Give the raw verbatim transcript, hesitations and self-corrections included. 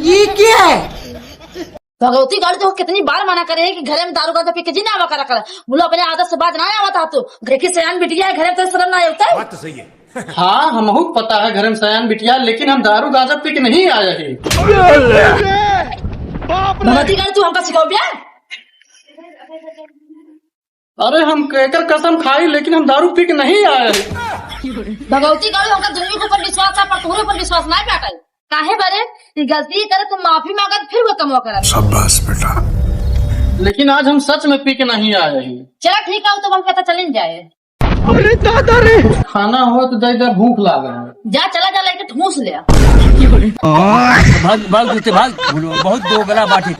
ये क्या है? भगवती गाड़ी तो कितनी बार मना करे है कि घरे में दारू गांजा पी के जी ना आवा करा कर। बोलो, अपने आदत से बाज ना आवत हा तू। घर की सयान बिटिया है, घरे में तो शर्म ना आवता है। बात तो सही है। हाँ, हमहू पता है घरे में सयान बिटिया, लेकिन हम दारू गांजा पी के नहीं आया है। भगवती गाड़ी तू हमका सिखाओ बे? अरे, हम केकर कसम खाई, लेकिन हम दारू पी के नहीं आए। भगवती गाड़ी हमका दुनिया के ऊपर विश्वास है, पर तोहरे ऊपर विश्वास नहीं बाटे। काहे बरे? ई गलती करे तो माफी मांगत, फिर वो कमवा करत। शाबाश बेटा। लेकिन आज हम सच में पी के नहीं आए हैं। चला ठीक है, तो हम कहता चलिन जाए। अरे दादा रे। खाना हो तो दे दे, भूख लागा है। जा, चला जा, लेके ठूस ले। भाग, भाग, जूते भाग। बहुत दोगला बाटी।